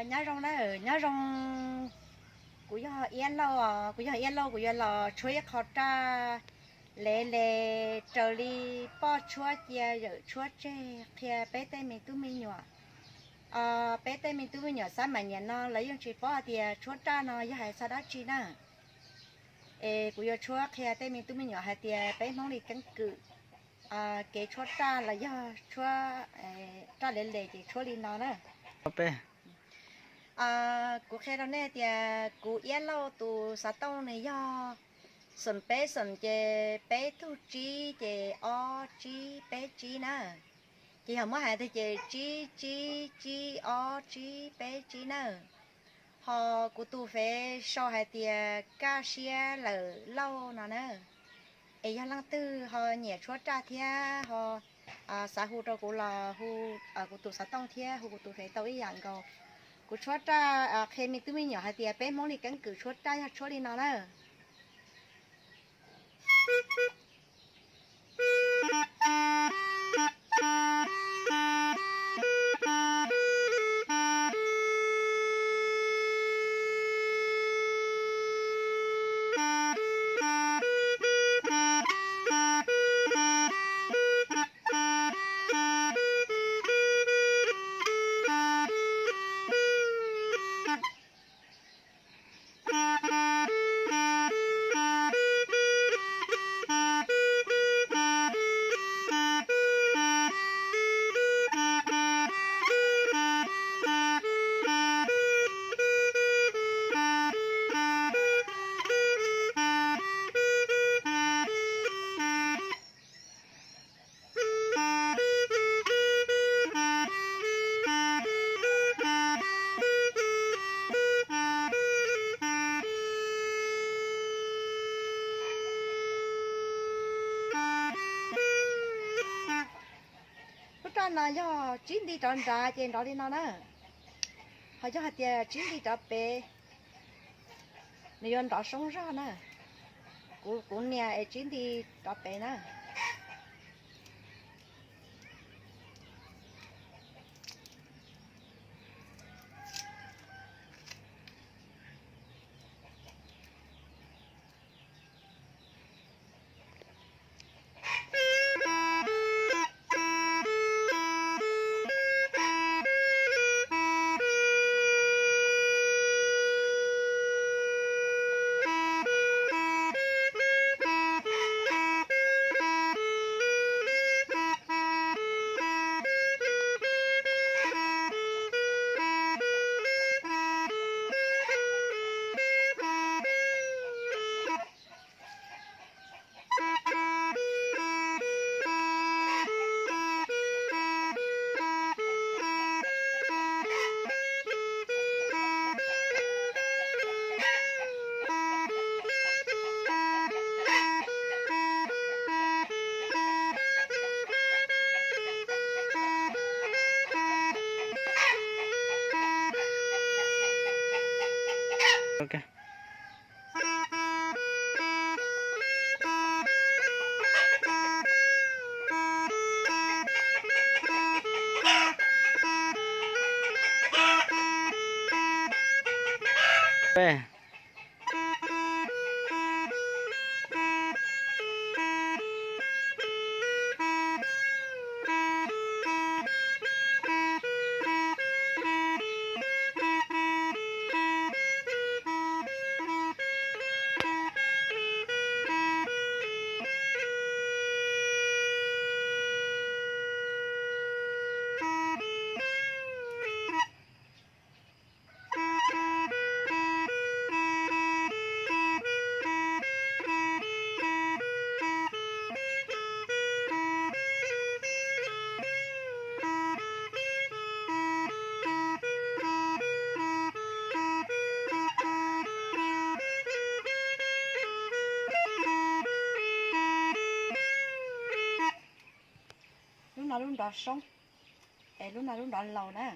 Nyob zoo na, nyob zoo. Kuv yog Iab Lauj, kuv yog Iab Lauj, kuv yuav los tshuab ib qho raj le le raws li poj tshuab cia yawm tshuab tseg qhia peb tej me tub me nyuam. Peb tej me tub me nyuam xab maim nyiam no lawv yeej tsis paub hais tias tshuab raj no yog hais txog dab tsi na. Es kuv yuav tshuab qhia tej me tub me nyuam hais tias peb Hmoob li keeb kwm kev tshuab raj los yog tshuab raj le le ces tshuab li no na. Kuv qhia rau nej tias kuv Iab Lauj tus xov tooj nws yog xoom peb xoom ces peb tug tsib ces ob tsib peb tsib na. Ces yog muab hais tias ces tsib tsib tsib ob tsib peb tsib na. Ho kuv tus fev sau hais tias kaj siab lawm lauj no na. Es yog leej twg ho nyiam tshuab raj thiab ho xav hu rau kuv los hu kuv tus xov tooj thiab hu kuv tus fev tau ib yam nkaus. Kuv tshuab raj qhia me tub me nyuam hais tias peb Hmoob li keeb kwm tshuab raj yog tshuab li no na. Lub raj no yog tsib nti rov nrad ces nrov li no na. Ho yog hais tias tsib nti rov pem, nws yuav nrov soob zog na. Kuv, kuv nias es tsib nti rov pem na. Lub no lub nrov soob, es lub no lub nrov laus na.